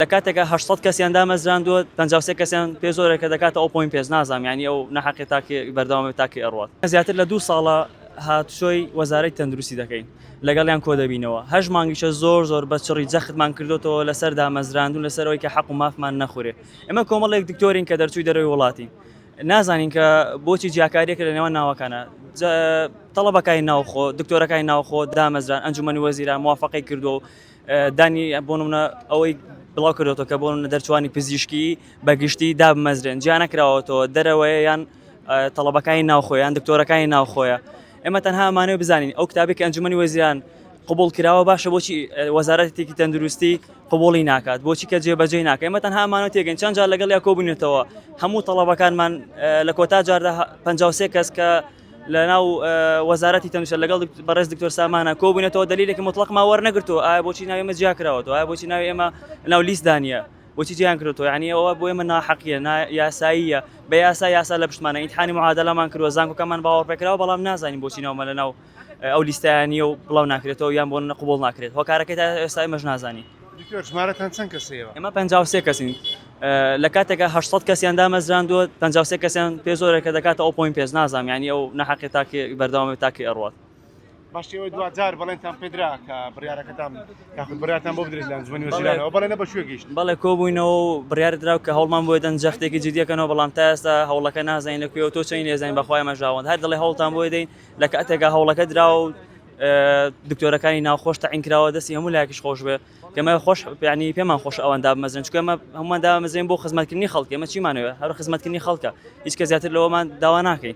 لە کاتێکا 800 کەسیان دامەزراندووە، 53 کەسیان پێ زۆرە کە دەکاتە ئەو point پێنج. نازانم یانی ئەو ناحەقیە تاکێ بەردەوامە تاکێ ئەڕوات. زیاتر لە دوو ساڵە هاتوچۆی وەزارەتی تەندروستی دەکەین، لەگەڵیان کۆدەبینەوە، هەشت مانگیشە زۆر زۆر بە چڕی جەختمان کردۆتەوە لەسەر دامەزراندن، لەسەر ئەوەی کە حەق و مافمان نەخورێ. ئێمە کۆمەڵێک دکتۆرین کە دەرچووی دەرەوەی وڵاتین، نازانین کە بۆچی جیاکاریەکە لە نێوان ناوەکانە. تەڵەبەکانی ناوخۆ، دکتۆرەکانی ناوخۆ دامەزران، ئەنجومەنی وەزیران موافقەی کردووە و دانی بۆ نمونە ئەوەی بڵاو کردوەوە کە بۆ نمونە دەرچوانی پزیشکی بە گشتی دابمەزرێن، جیا نەکراوەتەوە دەرەوەیە یان تەڵەبەکانی ناوخۆ یان دکتۆرەکانی ناوخۆیە. ئێمە تەنها ئەمانەوە بزانین ئەو کتابێک کە ئەنجومەنی وەزیران قبوڵ کراوە باشە بۆچی وەزارەتێکی تەندروستی قبوڵی ناکات، بۆچی کە جێبەجێی ناکە. ئێمە تەنها ئەمانەوە تێگەین. چەند جار لەگەڵ یا کۆبووینەتەوە، هەموو تەڵەبەکانمان لە کۆتا جاردا 53 کەس کە لە ناو وەزارەتی تەندروستی لەگەڵ بەڕێز دکتۆر سامانە کۆبووینەتەوە، دلیلێکی مطلقمان وەرنەگرتووە. ئایا بۆچی ناوی ئێمە جیا کراوەتەوە؟ ئایا بۆچی ناوی ئێمە ناو لیستدا نییە؟ بۆچی جیان کردوەوە؟ یعنی ئەوە بۆ ئێمە ناحەقیە، یاساییە، بە یاسا یاسا لە پشتمانە. ئیمتحانی معادلەمان کردووە، زانکۆکەمان باوەڕپێکراوە، بەڵام نازانین بۆچی ناومە لە ناو ئەو لیستایان نییە و بڵاو ناکرێتەوە یان بۆ قبوڵ ناکرێت. هۆکارەکەی تا ئێستا ئێمەش نازانین. دکتۆر ژمارەتان چەند کەسەیەوە؟ ئێمە 53 کەسین. لە کاتێکا 800 کەسیان دامەزراندووە، 53 کەسیان پێ زۆرە کە دەکاتە ئەو point پێنج. نازانم یعنی ئەو ناحەقیە تاکێ بەردەوامە تاکێ ئەڕوات. باش ئێوە دواجار بەڵێنتان پێدرا کە بڕیارەکەتان یاخود بڕیارتان بۆ بدرێت لە ئەنجومەنی وەزیرانەوە، بەڵێنە بە کوێ گەیشت؟ بەڵێ کۆبووینەوە و بڕیار درا کە هەوڵمان بۆ دەن جەختێکی جدیەکەنەوە، بەڵام تا ئێستا هەوڵەکە نازانین لە کوێ و تۆ چەنی لێزانین. بەخوای ئێمە ژاوەند هەر دەڵێ هەوڵتان بۆ دەین، لە کاتێکا هەوڵەکە دراوە و دکتۆرەکانی ناوخۆش تەعین کراوە. دەستی هەموو لایەکیش خۆش بێ کەمە خۆش، یعنی پێمان خۆش ئەوان دابمەزرێن، چونکە ئێمە هەموومان دامەزرێن بۆ خزمەتکردنی خەڵک. ئێمە چیمانەوێ؟ هەر خزمەتکردنی خەڵکە، هیچ کە زیاتر لەوەمان داوا ناکەین.